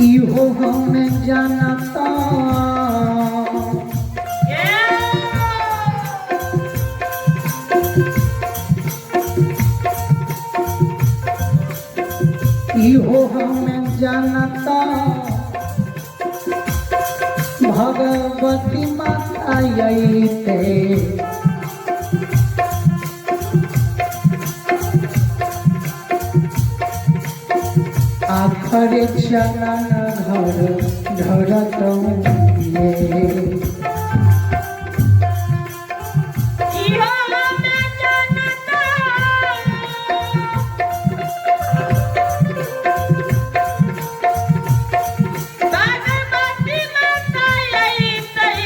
इहो हम जानता। इहो हम जानता भगवती माता अइते। आखर चलन घर धरतौ ये। इहो हम जानता। भगवती माता अइतै।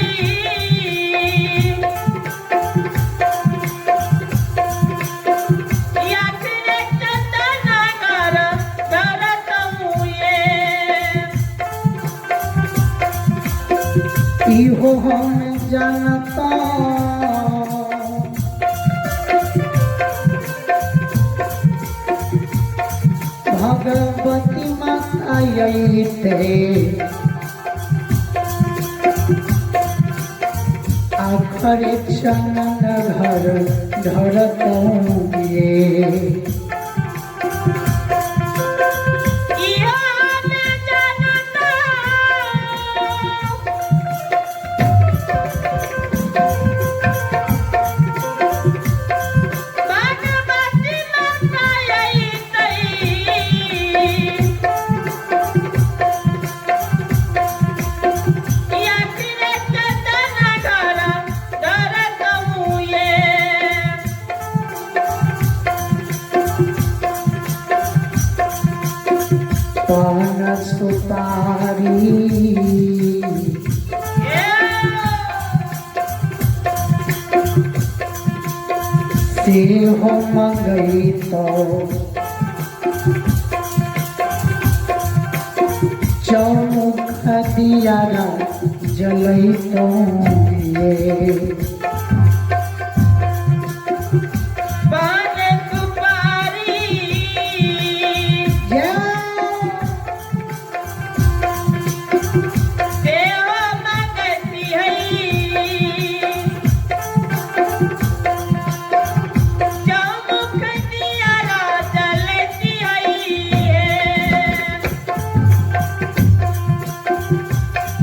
आखरे चंदन घर धरतौ ये। इहो हम जानता भगवती माता अइते। आखर चलन घर धरतौ ये। इहो हम जानता। भगवती माता अइतै। आखरे चंदन घर धरतौ ये। पान सुपारी सेहो मंगैतौ। चौमुख दियारा जलैतौ ये। पान सुपारी जय। सेहो मंगती है। चौमुख दियारा जलती है।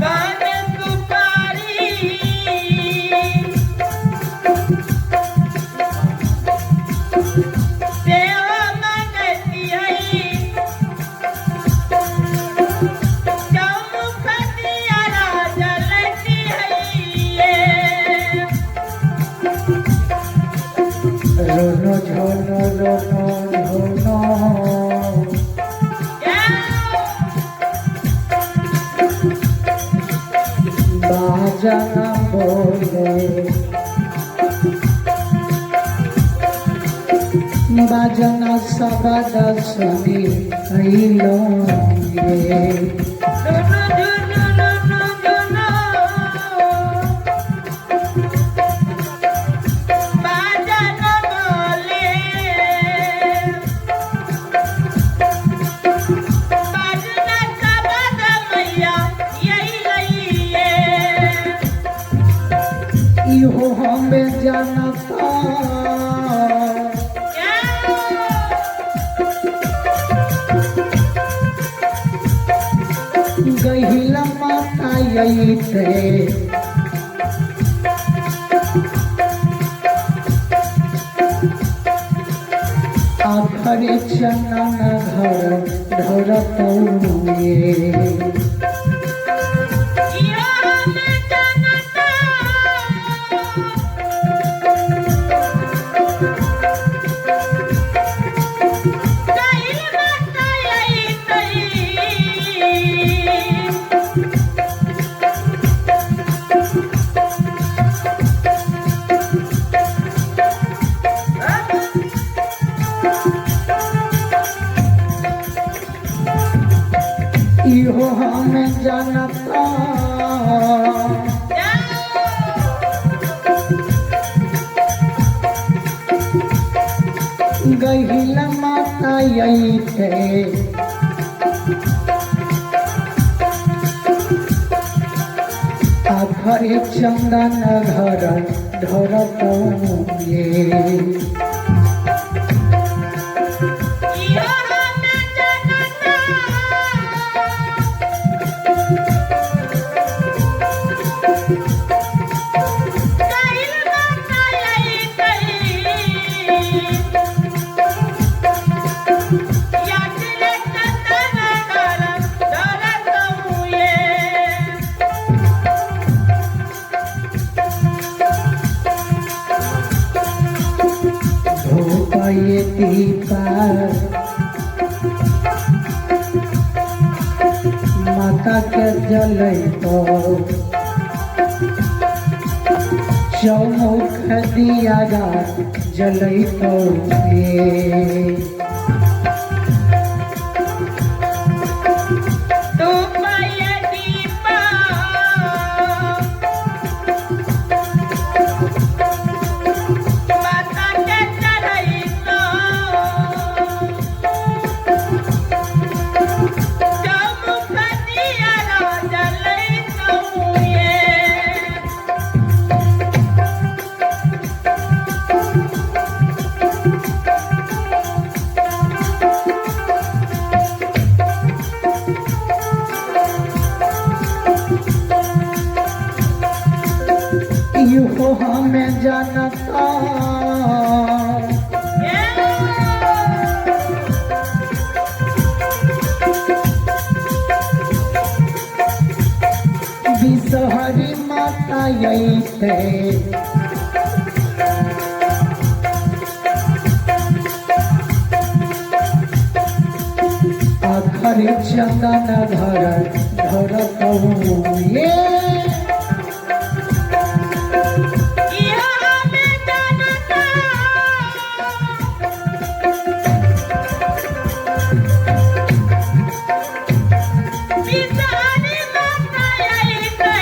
पान सुपारी सेहो मंगती है। चौमुख दियारा जलती है। रोनो झोनो रोनो झोनो बाजना बोले। बाजना सबद सुनी अइलो ये। बाजन बोले बाजना सबद मैया यही लइए। इहो हम जानता गहिला माता अइते। आखर चनन घर धरतौ ये। इहो हम जानता। गहिल माता अइतै। इहो हम जानता गहिला माता अइते। आखर चंदन घर धरतौ ये। इहो हमें जनता कइल माता अइतै याकरे चंदन घर धरतौ ये। धूप ये दीपा माता के जलैतो, चौमुख दिया जलैतो ये। धूप ये दीपा माता के चढ़ैतो, चौमुख दिया जलैतौ ये। इहो हमें जानता विषहरी माता अइते, आखर चंदन घर धरतौ ये। इहो हमें जानता विषहरी माता अइतै,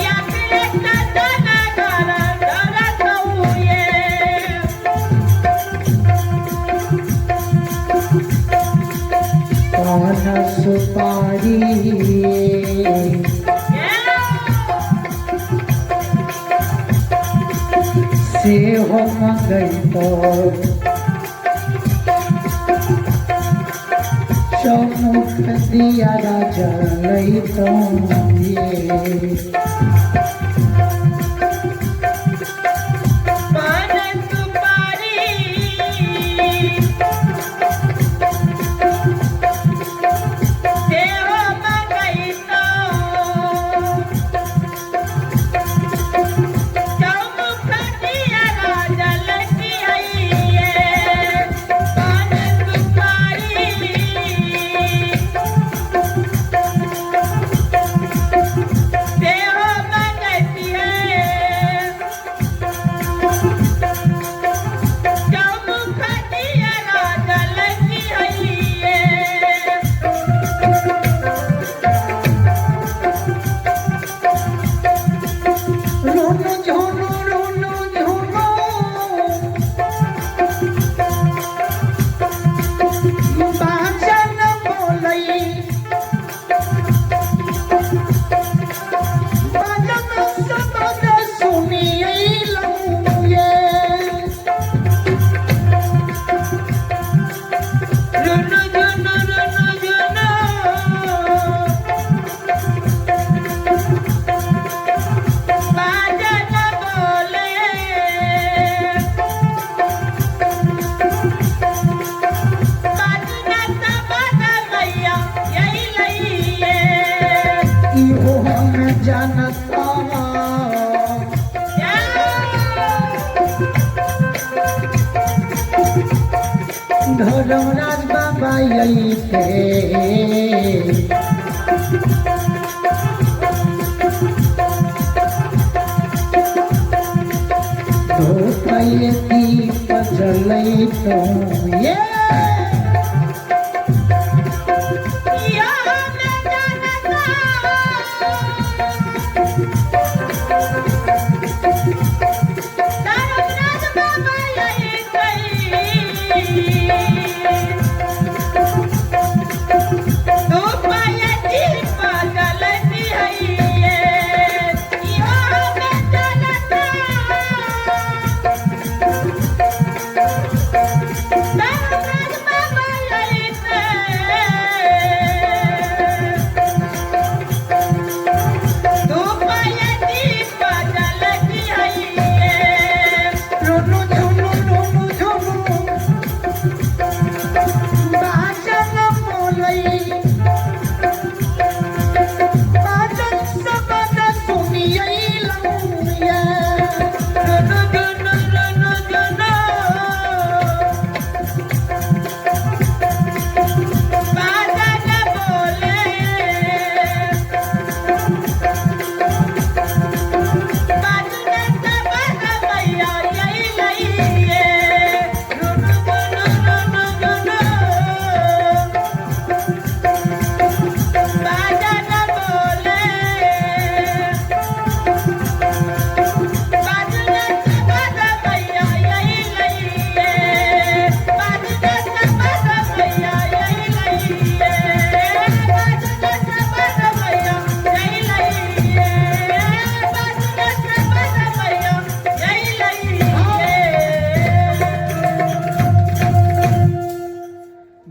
याकरे चंदन घर धरतौ ये। पान सुपारी सेहो मंगैतो, चौमुख दिया जलैतो ये। पान सुपारी सेहो मंगैतो, चौमुख दिया जलतियै। पान सुपारी सेहो मंगैतियै, चौमुख दिया जलतियै। रोनो झोनो रोनो झोनो बाजन बोलई, बाजन शब्द सुनियलहुँ ये। रुनु जुनु रुनु जुनु बाजन बोले, बाजना सबद मैया यही लइये। इहो हम जानता धर्मराज बाबा अइते, धूप ये दीप जलैतौ ये। इहो हमें जानता धर्मराज बाबा यही।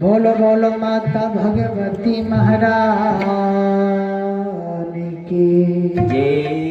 बोलो बोलो माता भगवती महारानी की जय।